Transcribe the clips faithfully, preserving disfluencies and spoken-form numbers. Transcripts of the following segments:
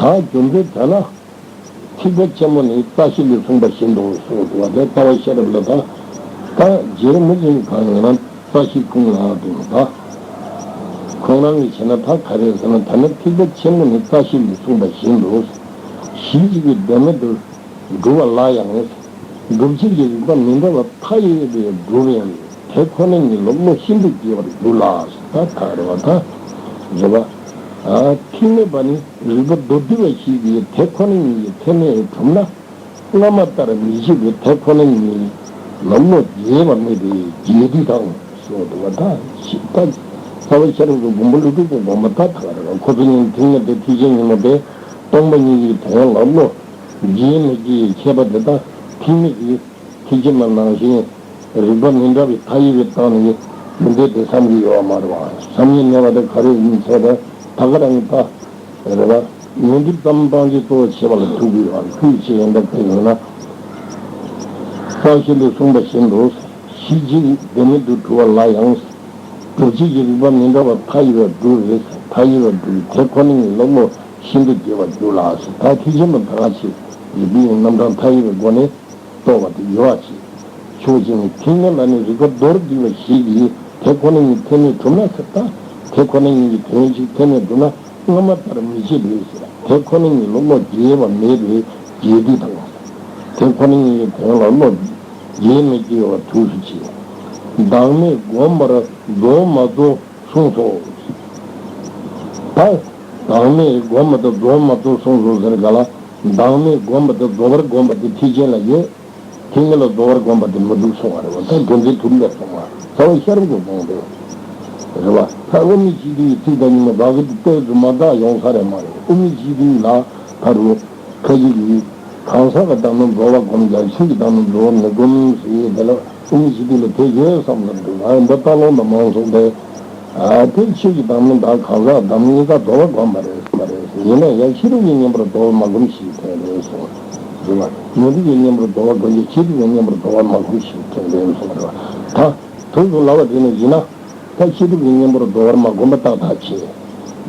ད་རྒྱུ་མཚན་དེ་ལ། ཐེག་པ་ཆེན་པོ་ནི་རྩ་ཤེ་ལས་གསུངས་པ་བཞིན་དུ་གསུངས་འདུག་པ། དེ་ལྟ་བ་ཤེས་རབ་ལ་ད། ད་རྗེ་རིན་པོ་ཆེ་གང་ཡིན་ན་རྩ་ཤེ་ཁུངས་ལ་འདུག་ད། ཁོང་རང་གིས་བྱས་ན་ད་ག་རེ་ཟེར་ན། ཐ་ན་ཐེག་པ་ཆེན་པོ་ནི་རྩ་ཤེ་ལས་གསུངས་པ་བཞིན་དུ། གཞི་གཅིག་གི་བདེན་མེད་དུ་སྒྲུབ་པ་ལ་ཡང་། སྒྲུབ་བྱེད་ཀྱི་རིགས་པ་མི་འདྲ་བ་མཐའ་ཡས་པས་སྒྲུབ་ཡང་དེ་ཁོ་ན་ཉིད་ལ་བློ་ཤིན་ཏུ་འགྱེས་པར་འགྱུར་ལ། ད་ད་རེ་བ་ད་རེ་བ། ཐེག་དམན་པ་ནི་རིགས་པ་མདོར་བསྡུས་པ་ཞིག་གིས་དེ་ཁོ་ན་ཉིད་ཀྱི་ཐེག་དམན་གྲུབ་ན། སྔ་མ་ལྟར་མི་བྱེད་པའི་དེ་ཁོ་ན་ཉིད་ལ་བློ་འགྱེས་པ་མེད་པའི་རྒྱས་བསྡུས་དང་གསུངས་འདུག་པ། ད་ཞིག་ད་རྩ་བ་ཤེས་རབ་ཀྱི་མགོན་པོ་ཀླུ་སྒྲུབ་ཀྱི་དགོངས་པ་ད་ད་རེ་བ། ཁོ་ཚོ་གཉིས་ཐེག་དམན་དེ་ཐེག་ཆེན་ཉོན་མོངས་པས་སྟོང་པ་ཉིད་ཀྱི་དོན་ལ་བློ་འགྱེས་མི་འགྱེས་ཁྱད་པར་དེ་དག་ཐེག་དམན་གྱི་ཐེག་ཆེན་པ་ནང་བཞིན་རིགས་པ་མི་འདྲ་བའི་མཐའ་ཡས་པའི་སྟེང་ནས་རྒྱུ་མཚན་དེ་བསམ་གྱི་ཡོད་པ་མ་རེད་པ། བསམ་ཡས་མེད་པ་དེ་ག་རེ་ཡིན་ཟེར་ན། ད་ག་རང་གི་ད་རེད་པ། ཉོན་སྒྲིབ་ཙམ་སྤང་བྱའི་གཙོ་བོ་བྱེད་པ་ལ་ཐུག་གི་ཡོད་པ། ཁུལ་བྱེད་ཡོན་ཏན་དེ་ཡིན་ན། རྩ་ཤེ་ལས་གསུངས་པ་བཞིན་དུ། གཞི་གཅིག་བདེན་མེད་དུ་གྲུབ་པ་ལ་ཡང་། སྒྲུབ་བྱེད་ཀྱི་རིགས་པ་མི་འདྲ་བ་མཐའ་ཡས་པར་སྒྲུབ་པས། མཐའ་ཡས་པར་སྒྲུབ་པས་དེ་ཁོ་ན་ཉིད་ལ་བློ་ཤིན་ཏུ་འགྱེས་པར་འགྱུར་ལ། ད་ཐེག་ཆེན་པ་ད་ག་ཆེ་རིགས་པའི་རྣམ་གྲངས་མཐའ་ཡས་པའི་སྒོ་ནས། རྟོགས་པ་དེ་ཡོད་པ་ཞིག་ཆོས་ཅན། ཐེག་དམན་ལ་ནི་རིགས་པ་མདོར་བསྡུས་པ་ཞིག་གིས་དེ་ཁོ་ན་ཉིད་ཐེག་དམན་གྲུབ་ན་ཟེར། ད་དེ་ཁོ་ན་ཉིད་ཀྱི་དོན་གཅིག་ཐེག་དམན་གྲུབ་ན། སྔ་མ་ལྟར་མི་བྱེད་པའི་ཟེར། དེ་ཁོ་ན་ཉིད་ལ་བློ་འགྱེས་པ་མེད་པའི་རྒྱས་བསྡུས་དང་། དེ་ཁོ་ན་ཉིད་ཀྱི་དོན་ལ་བློ་འགྱེས་མི་འགྱེས་པ་ཐུགས་སུ་ཆུད། བདག་མེད་བསྒོམ་པར་རྫོགས་མ་རྫོགས་གསུངས་སོ། ད་བདག་མེད་བསྒོམ་པ་དང་རྫོགས་མ་རྫོགས་གསུངས་སོ་ཟེར་ག་ལ། བདག་མེད་བསྒོམ་པ་དང་རྫོགས་པར་བསྒོམ་པ་དེ་ཐེག་ཆེན་ལ་ཡོད། ཐེག་དམན་ལ་རྫོགས་པར་བསྒོམ་པ་དེ་མི་འདུག་གསུང་བ་རེད་པ། ད་རྒྱུ་མཚན་དེ་འདྲ་གསུངས་པ། རྩ་བ་ཤེས་རབ་ཀྱི་དགོངས་དོན་རེད་པ། ད་དབུ་མའི་སྤྱི་དོན་གྱི་ཚིག་དང་ཉི་མ་བདག་གི་ཏོག་ཙམ་མ་དག་ཡོང་ས་རེད་མ་རེད། དབུ་མའི་སྤྱི་དོན་ལ་ད་རུང་ཁ་ཅིག་གིས་གང་ཟག་གི་བདག་མེད་རྫོགས་པར་བསྒོམ་ཀྱང་ཆོས་ཀྱི་བདག་མེད་རྫོགས་པར་མི་བསྒོམ་ཟེར། དེ་ལ་དབུ་མའི་སྤྱི་དོན་ལ་དེ་ཡོད་བསམ་བསམ་འདུག་ང་འདི་ལྟ་ལོང་དང་མང་ཚོགས་དེ། ཨ་དེ་ཆོས་ཀྱི་བདག་མེད་དང་གང་ཟག་བདག་མེད་གཉིས་ཀ་རྫོགས་པར་བསྒོམ་པ་རེད་ཟེར་བ་རེད། ཡིན་ན་ཡང་ཕྱི་རོལ་གྱི་གཉེན་པོར་རྫོགས་པར་མ་བསྒོམ་ཞིག་ཐོན་རེད་གསུངས། རེད་པ། ནང་རོལ་གྱི་གཉེན་པོར་རྫོགས་པར་བསྒོམ་གྱི་ཕྱི་རོལ་གྱི་གཉེན་པོར་རྫོགས་པར་མ་བསྒོམ་ཞིག་ཐོན་རེད་གསུངས། རེད་པ། ད་དུས་སུ་ལབ་པ་དེ་ནི་ཡིན་ན། ད་ཕྱི་རོལ་གྱི་གཉེན་པོར་རྫོགས་པར་མ་བསྒོམ་པ་ཏག་ཏག་བྱས།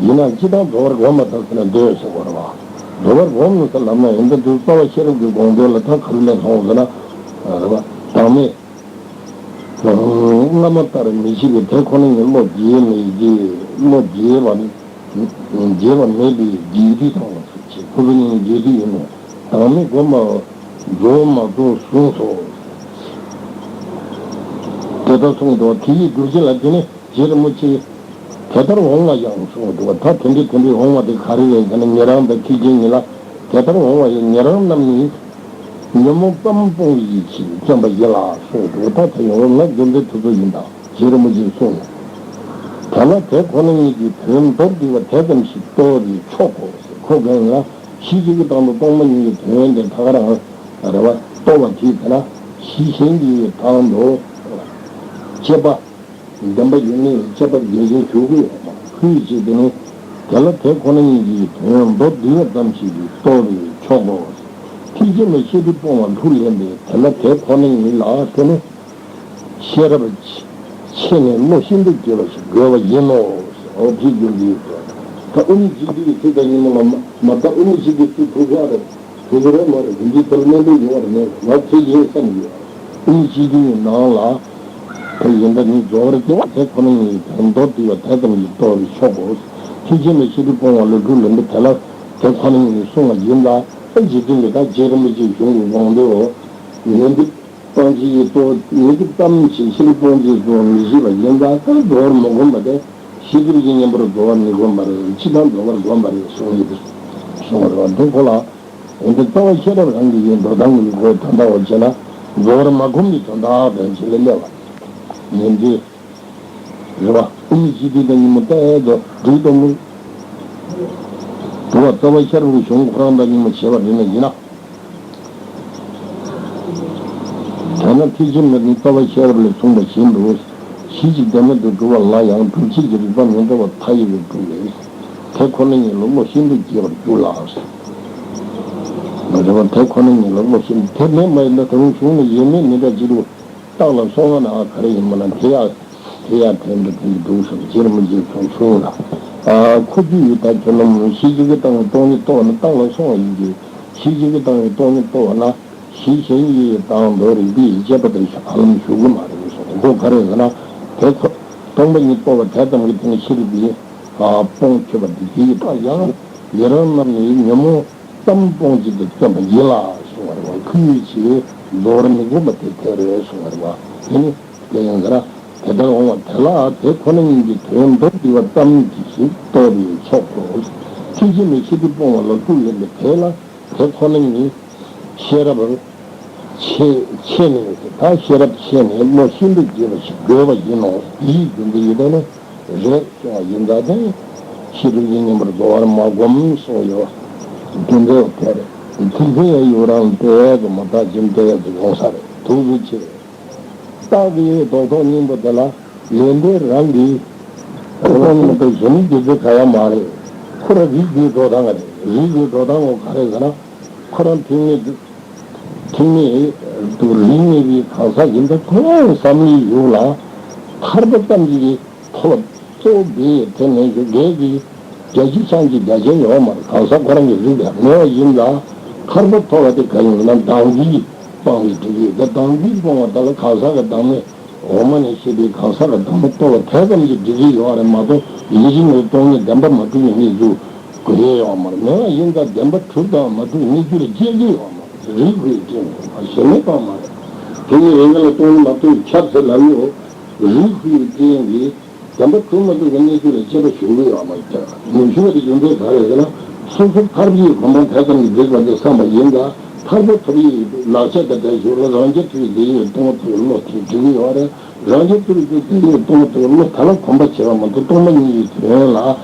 ཡིན་ན་སྤྱིར་བཏང་རྫོགས་པར་བསྒོམ་པ་དང་ཟེར་ན་འདོད་གསུངས་པ་རེད་པ། རྫོགས་པར་བསྒོམ་ནུས་ས་ལབ་ན་ཡིན་ད་དུས་རྩ་བ་ཤེས་རབ་ཀྱི་དགོངས་དོན་ལ་ད་ག་རེ་ལས་སོང་ཟེར་ན། རེད་པ། བདག་མེད། སྔ་མ་ལྟར་མི་བྱེད་པའི་དེ་ཁོ་ན་ཉིད་བློ་འགྱེས་མི་འགྱེས། བློ་འགྱེས་པ་འགྱེས་པ་མེད་པའི་རྒྱས་བསྡུས་དང་ཞེས་ཁོ་ཚོ་གཉིས་རྒྱས་བསྡུས་ཡིན་ནོ། བདག་མེད་བསྒོམ་པ་རྫོགས་མ་རྫོགས་གསུངས་སོ། དེ་ལྟར་གསུངས་འདུག་དེ་ཡི་སྒྲུབ་བྱེད་ལ་དེ་ནི་རྗེ་རིན་པོ་ཆེས་དེ་ལྟར་འོང་བ་ཡང་གསུངས་འདུག་ད་དེ་འདྲའི་དེ་འདྲའི་འོང་བ་དེ་ག་རེ་རེད་ཟེར་ན། ཉན་རང་དང་ཐེག་ཆེན་གཉིས་ལ་དེ་ལྟར་འོང་བ་ཡང་ཉན་རང་རྣམས་ནི། ཉོན་མོངས་ཙམ་སྤོང་བའི་ཡིད་ཀྱིས་བརྩོན་པ་ཡིན་ལ་གསུངས་འདུག་ད་དེ་ཡང་ང་རྒྱུ་མཚན་དེ་ཚོ་ཡིན་ད། རྗེ་རིན་པོ་ཆེས་གསུངས། དེ་ལ་དེ་ཁོ་ན་ཉིད་ཀྱི་དོན་མདོར་བསྡུས་པ་དེ་ཙམ་ཞིག་རྟོགས་པས་ཆོག་གོ། ཁོ་གང་ལ་གཞི་གཅིག་གི་དང་དུ་སྟོང་པ་ཉིད་ཀྱི་དོན་དེ་ད་ག་རང་རེད་པ། རྟོགས་པ་དེས་དེ་ལ་གཞི་གཞན་གྱི་དང་དུ་དཔྱད་པ། བདེན་པ་ཡོད་མེད་དཔྱད་པ་རྒྱལ་ཆེན་ཞུ་གི་ཡོད་པ། ཁུལ་བྱས་ཏེ་ནི་དེ་ལ་དེ་ཁོ་ན་ཉིད་ཀྱི་དོན་མདོར་བསྡུས་པ་ཙམ་ཞིག་གིས་རྟོགས་པས་ཆོག་གོ། ཐེག་ཆེན་པའི་ཤེས་སྒྲིབ་སྤོང་བ་ལྷུར་ལེན་པས་དེ་ལ་དེ་ཁོ་ན་ཉིད་ལ་དེ་ནི་ཤེས་རབ་ཆེ་ནས་བློ་ཤིན་ཏུ་འགྱེས་པ་ཞིག་དགོས་པ་ཡིན་ནོ། འོ་དེ་རྒྱུ་འདི་ཡོད་དོ། ད་དབུ་མའི་སྤྱི་དོན་གྱི་ཚིག་དང་ཉིན་མོ་ལ་མ་མ་ད་དབུ་མའི་སྤྱི་དོན་ཚིག་ཐུག་ཡག་རེད། དེ་ཚོ་རེད་མ་རེད། དེ་འདྲའི་ཐོག་གནད་དོན་ཡོང་བ་རེད། ངས་ང་དེ་ཡིན་བསམ་ཡོད། དབུ་མའི་སྤྱི་དོན་ནང་ལ་དེ་ཡིན་ད་ནི་རྫོགས་པར་སྐྱེ་བ་དེ་ཁོ་ན་ཉིད་དོན་མདོར་བསྡུས་པ་དེ་ཙམ་གྱིས་རྟོགས་པས་ཆོག་གོ། ཐེག་ཆེན་པའི་ཤེས་སྒྲིབ་སྤོང་བ་ལ་ལྷུར་ལེན་པས་དེ་ལ་དེ་ཁོ་ན་ཉིད་གསུངས་པ་ཡིན་ད། ཨ་རྗེ་བཙུན་གྱིས་ད་རྗེ་རིན་པོ་ཆེའི་གཞུང་གི་དགོངས་དོན་འོ། ཉན་ཐོས་སྤང་བྱའི་གཙོ་བོ་ཉན་ཐོས་ཙམ་ཞིག་ཤེས་རབ་སྤོང་བྱའི་གཙོ་བོ་མི་ཤེས་པ་ཡིན་ད། ད་རྫོགས་པར་མི་བསྒོམ་པ་དེ་ཕྱི་རོལ་གྱི་གཉེན་པོར་རྫོགས་པར་མི་བསྒོམ་པ་རེད། སྤྱིར་བཏང་རྫོགས་པར་བསྒོམ་པ་རེད་གསུངས་ཡོད་པས་གསུངས་པ་རེད་པ། འདི་ཁོ་ལ། འོན་ཏེ་རྩ་བ་ཤེས་རབ་རང་གི་ཡིན་འགྲོ་སྟངས་ཀྱི་སྒོ་དོན་དག་འོ་བྱས་ན་རྫོགས་པར་མ་བསྒོམ་པའི་དོན་དག་དོན་བྱེད་ལ་སླེབས་པ། ཉན་ཐོས། རེད་པ། དབུ་མའི་སྤྱི་དོན་དང་ཉིན་མོ་ལྟ་ཡས་དོ་འགྲིག་གཏོང་མུ། དུ་བ་རྩ་བ་ཤེས་རབ་ཀྱི་གཞུང་ཁོ་རང་དང་ཉིན་མོ་བྱས་པ་རེད་ན་ཡིན་ན། དེས་ན་ཐེག་ཆེན་མ་ནི་རྩ་བ་ཤེས་རབ་ལས་གསུངས་པ་བཞིན་དུ། གཞི་གཅིག་བདེན་མེད་དུ་གྲུབ་པ་ལ་ཡང་སྒྲུབ་བྱེད་ཀྱི་རིགས་པ་མི་འདྲ་བ་མཐའ་ཡས་པས་གྲུབ་པས། དེ་ཁོ་ན་ཉིད་ལ་བློ་ཤིན་ཏུ་འགྱེས་པར་འགྱུར་ལ། མ་རེད་པ། དེ་ཁོ་ན་ཉིད་ལ་བློ་ཤིན་ཏུ་དེ་མེད་མ་ཡིན་ན་ད་རུང་གཞུང་ལ་ཡོད་མེད་མི་འདྲ་ཅི་རུ། རྟགས་ལ་སོང་བ་ན་ག་རེ་ཡིན་མ་ན་དེ་ཡག་དེ་ཡག་དེ་འདྲ་དེ་འདྲ་འདུག་བསམ་རྗེ་རིན་པོ་ཆེས་གསུངས་བྱུང་ལ། ཁོ་རྒྱུ་ཡི་ད་ཁྱོད་རྣམས་ཤེས་བྱེད་ཀྱི་སྟེང་གི་སྟོང་ཉིད་རྟོགས་ན་རྟགས་ལ་སོང་བ་ཡིན་གྱི། ཤེས་བྱེད་ཀྱི་སྟེང་གི་སྟོང་ཉིད་རྟོགས་ན་གཞི་གཞན་གྱི་དང་མདོ་རིགས་པས་དཔྱད་པ་དང་ཧ་ལམ་ཞུགས་ཀྱི་མ་རེད་གསུངས། འགོ་ག་རེ་ཟེར་ན། དེ་ཁོ་སྟོང་པ་ཉིད་རྟོགས་པ་དེ་ཙམ་གྱིས་དེ་ནི་ཤེས་རིག་པའི་སྤོང་ཆོག་པ་འདི་ཡིན། ད་ཡང་ཡི་རང་རྣམས་ནི་ཉོན་མོངས་ཙམ་སྤོང་བྱེད་དུ་བརྩོན་པ་ཡིན་ལ་གསུངས་པ་རེད་བ། ཁོའི་ཕྱིར་རྫོགས་རིམ་སྒོམ་པ་དེ་ཐལ་རེད་གསུངས་པ་རེད་བ། དེ་ནི་དེ་ཡིན་ཟེར། དེ་ལྟར་འོང་བ་དེ་ལ་དེ་ཁོ་ན་ཉིད་ཀྱི་དོན་མདོར་བསྡུས་པ་ཙམ་གྱིས་ཤིག་རྟོགས་པས་ཆོག་གོ། ཐེག་ཆེན་ནི་ཤེས་སྒྲིབ་སྤོང་བ་ལ་ཐུགས་ལེན་པའི་དེ་ལ་དེ་ཁོ་ན་ཉིད་ཤེས་རབ་ཆེ་ཆེ་ནས་ད་ཤེས་རབ་ཆེ་ནས་བློ་ཤིན་ཏུ་དགྱེས་པ་ཞིག་དགོས་པ་ཡིན་ནོ། དེའི་རྒྱུ་མཚན་ཡིན་ཏེ་ནི། རེད་གསུངས་པ་ཡིན་ད་དེ། ཤེས་སྒྲིབ་ཀྱིས་ཉམས་པར་རྫོགས་པར་མ་བསྒོམས་གསུངས་ཡོད། དེ་འདྲའི་དེར་ཐེག་ཆེན་ཡང་ཡུལ་རང་ལྟོས་ཀྱི་མ་ཐག་ཅིག་ལྟོས་ཀྱི་ཡོང་ས་རེད། ཐུགས་རྗེ་ཆེ། རྟགས་ཀྱི་རྡོག་རྡོག་སྙིང་པོ་དེ་ལ་ཡོན་ཏན་རང་གིས་ཁོང་མི་ཐུབ་གཞི་ནས་རྒྱུ་མཚན་ག་ཡང་མ་རེད། ཁོ་རང་རིགས་ཀྱི་འགྲོ་སྟངས་རེད། རིགས་ཀྱི་འགྲོ་སྟངས་འོ་ག་རེ་ཟེར་ན། ཁོ་རང་ཐེག་དམན་དུ་ཐེག་དམན་དུ་རིགས་གནས་པའི་གང་ཟག་ཡིན་ད་ཁོ་རང་བསམ་བློའི་ཡུལ་ལ་ཐར་པ་ཙམ་གྱིས་ཐོབ་གཙོ་བོ་དེ་དེ་མེད་རྒྱུ་འགལ་གྱི་བརྒྱ་ཆ་ཆང་གི་བརྒྱ་ཆ་ཡོད་མ་རེད། གང་ཟག་ཁོ་རང་གི་རིགས་ལ་མེད་པ་ཡིན་ལ་ཐར་པ་ཐོབ་པ་དེ་ག་ཡིན་ན་དྭངས་བསྐྱེད་སྤང་བའི་སྒྲིག་གི་ད་དྭངས་བསྐྱེད་སྤོང་བ་དག་ལ་གང་ཟག་གི་བདག་མེད་འོག་མ་ནས་བཤད་པའི་གང་ཟག་གི་བདག་མེད་རྟོགས་པ་དེ་ཙམ་གྱིས་འགྲིག་གི་ཡོད་རེད་མ་གཏོགས་ཡིད་བཞིན་གྱི་སྟོང་ཉིད་བདེན་པ་མ་གྲུབ་པའི་གནས་ཚུལ་དགོས་ཡས་ཡོད་མ་རེད། མེད་པ་ཡིན་ཙང་བདེན་པ་གྲུབ་དང་མ་གྲུབ་གནས་ཚུལ་ལ་དཔྱད་ཀྱི་ཡོད་མ་རེད། རིགས་ཀྱི་སྟེང་དུ་གཞན་མེད་པ་མ་རེད། དེ་ནི་རེ་འགའ་ལ་སྟོང་ཉིད་མ་གྲུབ་ཁྱབ་ཚེ་ལ་ཡོད། རིགས་ཀྱི་སྟེང་གི་བདེན་པ་གྲུབ་མ་གྲུབ་ཀྱི་གནས་ཚུལ་ལ་དཔྱད་པ་ཞུ་གི་ཡོད་མ་རེད། མི་ཞུ་བ་དེ་རྒྱུ་མཚན་ག་རེ་ཟེར་ན། སོ་སོ་ཐར་པའི་གོ་འཕང་དེ་ཙམ་གྱིས་འགྲིག་པ་འདི་བསམ་པ་ཡིན་ད་ཐར་པ་ཐོབ་ཡས་ལག་ཆ་དེ་འདྲ་ཞིག་ལ་རང་རྒྱལ་ཐུབ་པའི་ལས་ཡོད་སྟོང་པ་ཐོབ་པའི་བློ་དེ་འགྲིག་གི་ཡོད་རེད། རང་རྒྱལ་ཐུབ་པའི་ལས་ཡོད་སྟོང་པ་ཐོབ་པའི་བློ་དེ་ལ་གོམས་པ་བྱེད་པ་མ་གཏོགས་སྟོང་པ་ཉིད་ཀྱི་དོན་ལ་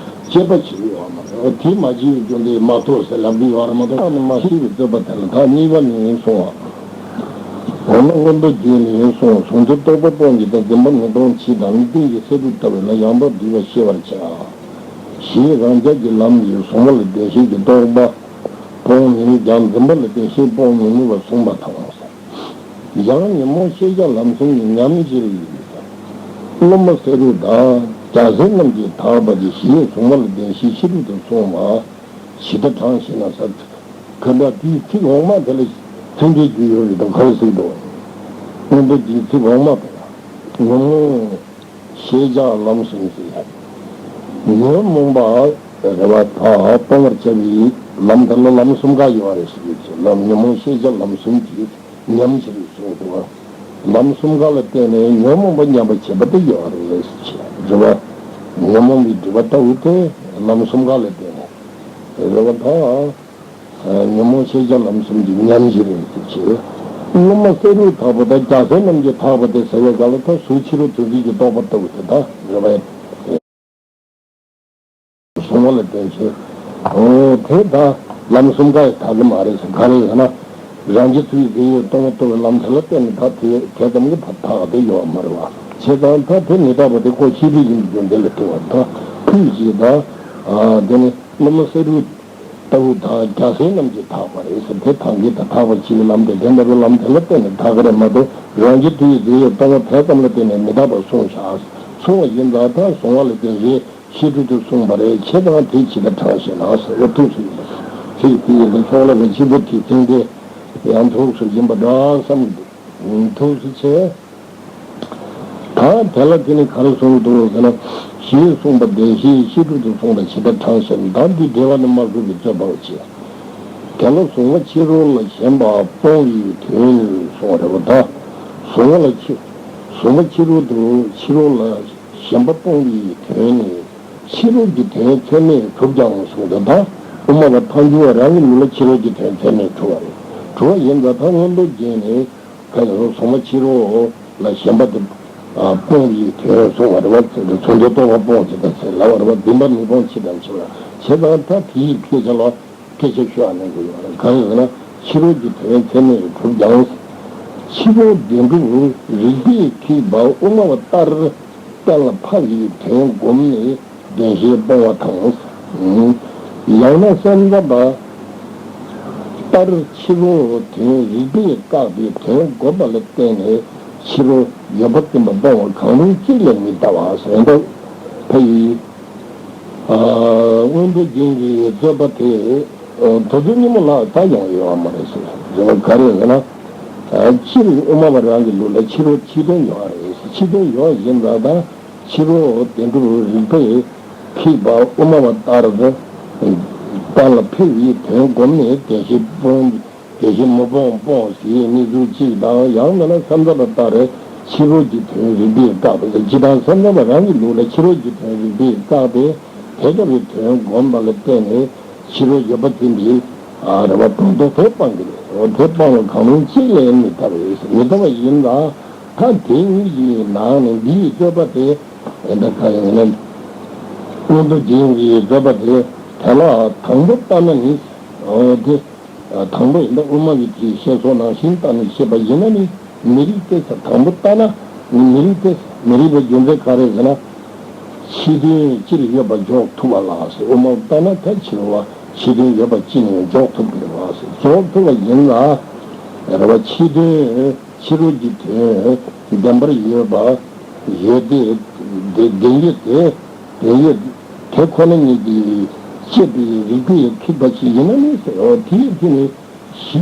དཔྱད་པ་བྱེད་ཀྱི་ཡོད་མ་རེད། དེ་མ་བྱས་པའི་རྒྱུ་འདི་མ་ཐོབ་ཟེར་ལབ་ཀྱི་ཡོད་རེད་མ་གཏོགས་ཨ་ནི་མ་ཤེས་པའི་རྩོད་པ་དེ་ལ་ད་གཉིས་པ་ནི་གསུངས་པ། འོ་ན་མངོན་རྟོགས་རྒྱན་ནས་གསུངས། གཟུང་འཛིན་རྟོག་པ་སྤོང་བྱེད་དང་འཛིན་པ་མི་སྤོང་བྱེད་དང་ནི་རྟེན་གྱི་སེ་རུ་ལྟ་བུ་ལ་ཡང་དག་སྡུད་པ་ཤེས་པར་བྱ། ཞེས་རང་རྒྱལ་གྱི་ལམ་གྱིས་གཟུང་བ་ལ་བདེན་ཞེན་གྱི་རྟོག་པ་སྤོང་ནུས་ཀྱང་འཛིན་པ་ལ་བདེན་ཞེན་སྤོང་མི་ནུས་པར་གསུངས་པ་དང་། ཡང་ཉོན་མོངས་ཤེས་བྱ་ལམ་གསུམ་གྱི་ཉམས་ཞིར། སློབ་མ་སེ་རུ་དང་རྒྱལ་སྲས་རྣམས་ཀྱིས་དག་པ་དེ་ཞེས་གཟུང་བ་ལ་བདེན་ཞེན་ཤེས་རབ་ཏུ་གསུངས་པ་ཇི་ལྟར་དྲངས་ཤེ་ན་ཟེར། ག་འདྲ་དེའི་ཚིག་འོག་མ་དེ་ལ་ཚིག་འགྲེལ་རྒྱུ་ཡོད་རེད་དང་ག་རེ་ཟེར་འདུག་མངོན་རྟོགས་རྒྱན་ཚིག་འོག་མ་དེ་ལ་ཉོན་མོངས་ཤེས་བྱ་ལམ་གསུམ་ཟེར་ཡ། ཉོན་མོངས་པ་རེ་བ་དང་སྤོང་བར་བྱ་བའི་ལམ་དེ་ལ་ལམ་གསུམ་ཀ་ཡོད་རེད་ཟེར་གྱི་ལམ་ཉོན་མོངས་ཤེས་བྱ་ལམ་གསུམ་གྱི་ཉམས་ཞིར་གསུངས་འདུག་ལམ་གསུམ་ཀ་ལ་བརྟེན་ནས་ཉོན་མོངས་པ་ཉམས་པར་བྱེད་པ་དེ་ཡོད་རེད་ཟེར་གྱི་རེད་བ། ཉོན་མོངས་པའི་སྒྲིབ་པ་ལྟ་བུ་དེ་ལམ་གསུམ་ཀ་ལ་བརྟེན་ནས་རེ་བ་དང་། ཉོན་མོངས་ཤེས་བྱ་ལམ་གསུམ་གྱི་ཉམས་ཞིར་ཟེར་གྱི། སློབ་མ་སེ་རུ་དག་པ་དང་རྒྱལ་སྲས་རྣམས་ཀྱིས་དག་པ་དེ་ཟེར་བའི་སྒང་ལ་ད་གཟུགས་ཕྱི་རོལ་དོན་གཟིགས་ཀྱི་རྟོག་པ་ལྟ་བུ་དེ་དག་རེ་བ་ཡིན། གཟུང་བ་ལ་བརྟེན་ཞིང་། འོ་དེ་དག་ལམ་གསུམ་ཀ་ཡི་དག་གི་མ་རེད་ཟེར། ག་རེ་ཟེར་ན། རང་རྒྱལ་ཐུབ་པའི་གཟིགས་ཡུལ་སྟོང་པ་རྟོགས་པའི་ལམ་དེ་ལ་བརྟེན་ནས་ད་དེ་དེ་ཙམ་གྱིས་ཕར་དག་དེ་ཡོད་མ་རེད་བ། བྱས་ཙང་ད་དེ་མི་རྟག་པ་དེ་ཁོ་ཤེས་རིག་ཡིན་པའི་རྒྱུ་མཚན་ལ་ཐུག་པ་ད་ཁོས་ཅིག་ད། དེ་ནི་སློབ་མ་སེ་རུ་ལྟ་བུ་དང་རྒྱལ་སྲས་རྣམས་ཀྱིས་དག་པ་རེད་ཟེར། དེ་དག་གིས་ད་དག་པར་བྱེད་པའི་ལམ་དེ་དེ་ལྟ་བུའི་ལམ་དེ་ལ་བརྟེན་ནས་དག་གི་རེད་མ་གཏོགས་རང་རྒྱལ་ཐུབ་པའི་གཟིགས་ཡུལ་སྟོང་པ་དེ་ཙམ་ལ་བརྟེན་ནས་མི་རྟག་པར་གསུངས་བཞག་གསུངས་པ་ཡིན་ཙང་ད་གཟུང་བ་ལ་བརྟེན་རེད། ཤེས་སྒྲིབ་ཏུ་གསུངས་པ་རེད། ཁྱེད་རང་དེ་ཇི་ལྟར་དྲངས་ཤེ་ན་ཟེར་བ་ཐུགས་སུ་ཡིན་པ་ཚིག་དེ་ཡིན་ད་ཕྱོགས་ལ་བའི་ཆེན་པོ་དེ་ཚིག་དེ་ཡང་ཐུགས་སུ་ཡིན་པ་འདྲ་བསམ་གྱི་འདུག་ཐུགས་སུ་ཆེ། ད་དེ་ལ་དེ་ནི་ག་རེ་གསུངས་འདུག་ཟེར་ན། ཞེས་གསུངས་པ་བདེན་ཞེན་ཤེས་སྒྲིབ་ཏུ་གསུངས་པ་ཇི་ལྟར་དྲངས་ཤེ་ན། ད་འདི་འགྲེལ་བ་ནི་མ་གོས་པའི་རྩོད་པའོ་ཅེས། དེ་ལ་གཟུང་བ་ཕྱི་རོལ་ལ་ཞེན་པ་སྤོང་བའི་དོན་ནི་གསུངས་པ་རེད་བ། ད་གཟུང་བ་ལ་ཕྱི་གཟུང་བ་ཕྱི་རོལ་དུ་ཕྱི་རོལ་ལ་ཞེན་པ་སྤོང་བའི་དོན་ནི། ཕྱི་རོལ་གྱི་དོན་ཚད་མས་གྲུབ་ཀྱང་གསུངས་ཏེ། ད་དབུ་མ་པ་ཐལ་འགྱུར་བ་རང་གི་ལུགས་ལ་ཕྱི་རོལ་གྱི་དོན་ཚད་མས་གྲུབ་པ་རེད། གྲུབ་པ་ཡིན་ཙང་ད་མངོན་རྟོགས་རྒྱན་ནས་ག་ལ་གཟུང་བ་ཕྱི་རོལ་ལ་ཞེན་པ་དེ་སྤོང་བའི་དོན་གསུངས་པ་རེད་བ། ཚུལ་འདི་རྟོག་པ་སྤོང་བྱེད་དང་ཟེར་ལབ་པ་རེད་བ། འཛིན་པ་མི་སྤོང་བྱེད་དང་བྱེད་པ་བྱེད་དང་ད་དེའི་སྐད་ཆ་ལ། སྐད་ཆ་ཤོད་ཨ་ནི་འདུག་ཡོད་རེད། ག་རེ་ཟེར་ན་ཕྱི་རོལ་གྱི་དོན་ཚད་མས་གྲུབ་ཀྱང་། ཕྱི་རོལ་བདེན་གྲུབ་རིགས་པས་ཁེགས་པ་དབུ་མ་པ་ལྟར་གཏན་ལ་ཕབ་པའི་དོན་བསྒོམས་ནས་བདེན་ཞེན་སྤོང་བ་དང་། ཡང་ན་སེམས་ཙམ་པ་ལྟར་ཕྱི་རོལ་དོན་རིགས་པས་བཀག་པའི་དོན་བསྒོམས་པ་ལ་བརྟེན་ནས་ཕྱི་རོལ་ཡོད་པར་བསྟན་པ་སྤོང་བ་གང་རུང་གཅིག་ལས་མི་འདའ་བ་ཟེར་འདུག་ཕ་ཡི། མངོན་རྟོགས་རྒྱན་གྱི་རྩོད་པ་དེ། དེ་ཚོ་སྙིང་པོ་ལ་ད་ཡོང་ཡོད་མ་རེད་ཟེར། རེད་བ། ག་རེ་ཟེར་ན། སྤྱིར་དབུ་མ་པ་རང་གི་ལུགས་ལ་ཕྱི་རོལ་ཕྱི་དོན་ཡོད་རེད་ཟེར། ཕྱི་དོན་ཡོད་བཞིན་དུ་ད་ཕྱི་རོལ་བདེན་གྲུབ་རིགས་པས་ཁེགས་པ་དབུ་མ་པ་ལྟར་གཏན་ལ་ཕེབས་པའི་དོན་བསྒོམས་ནས་བདེན་བཞི་སྤོང་། དེ་བཞིན་མི་སྤོང་སྤོང་ཞེས་གནས་ཚུལ་གཅིག་དང་། ཡང་མིན་ན་སེམས་ཙམ་པ་ལྟར་ཕྱི་རོལ་གྱི་དོན་རིགས་པས་བཀག་པའི། སྤྱིར་བཏང་སེམས་ཙམ་པ་རང་གི་ལུགས་ལ་ཕྱི་རོལ་གྱི་དོན་རིགས་པས་བཀག་པས། དེ་ལྟ་བུའི་དོན་བསྒོམས་པ་ལ་བརྟེན་ནས་ཕྱི་རོལ་ཡོད་པ་དེ་འདི། ཨ། རེད་བ། སྤང་དོ། དེ་སྤང་གི་རེད། འོ། དེ་སྤང་བ་གང་རུང་གཅིག་ལས་མི་ཐར་བས། མི་ཐར་བ་ཡིན་ལ། ད་དེ་གཉིས་ཀྱི་ནང་ནས་འདིའི་རྩོད་པ་དེ། ད་ག་ཡིན་ན། མངོན་རྟོགས་རྒྱན་གྱི་རྩོད་པ་དེ་དེ་ལ་དང་པོ་ལྟ་ན་ནི། འོ་དེ། དང་པོ་ཡིན་ན་དབུ་མ་གི་དེའི་བཤད་སྲོལ་ནང་བཞིན་བལྟས་ནས་བཤད་པ་ཡིན་ན་ནི་མི་རིགས་ཏེ་ཟེར། དང་པོ་ལྟ་ན་ནི་མི་རིགས་ཏེ་ཟེར། མི་རིགས་པའི་རྒྱུ་མཚན་ག་རེ་ཟེར་ན། ཕྱི་དོན་སྤྱིར་ཡོད་པ་འཇོག་ཐུབ་པ་ལ་ཟེར། དབུ་མ་ལྟ་ན་ད་ཕྱི་རོལ་བ་ཕྱི་དོན་ཡོད་པ་ཅི་ནས་འཇོག་ཐུབ་དགོས་པ་ཟེར། འཇོག་ཐུབ་པ་ཡིན་ལ། རེད་བ། ཕྱི་དོན་ཕྱི་རོལ་གྱི་དོན་བདེན་པར་ཡོད་པ་ཡོད་དེ། དེ་བདེན་ཡོད་དེ། དེ་ཡོད། དེ་ཁོ་ན་ཉིད་ཀྱིས་དཔྱད་པའི་རིགས་པས་ཁེགས་པ་ཞིག་ཡིན་ན་ནི་ཟེར། འོ་དེའི་ཚེ་ནི་གཞི་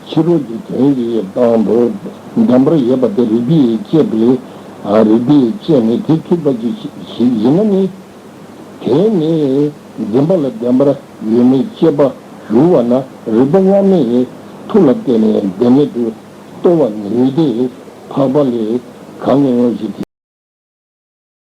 ཕྱི་རོལ་གྱི་དོན་གྱི་སྟེང་དུ་བདེན་པར་ཡོད་པ་དེ་རིགས་པས་དཔྱད་པའི། ཨ། རིགས་པས་དཔྱད་ནས་དེ་ཁེགས་པ་ཅིག་ཞིག་ཡིན་ན་ནི། དེ་ནི་འཛིན་པ་ལ་བདེན་པར་ཡོད་མེད་དཔྱད་པ་ཞུགས་པ་ན་རིགས་པ་སྔ་མའི་མཐུ་ལ་བརྟེན་ནས་བདེན་མེད་དུ་རྟོགས་པ་ནུས་ཏེ། འཕགས་པ་ལས་གང་ངེས་ཞེས་དེ།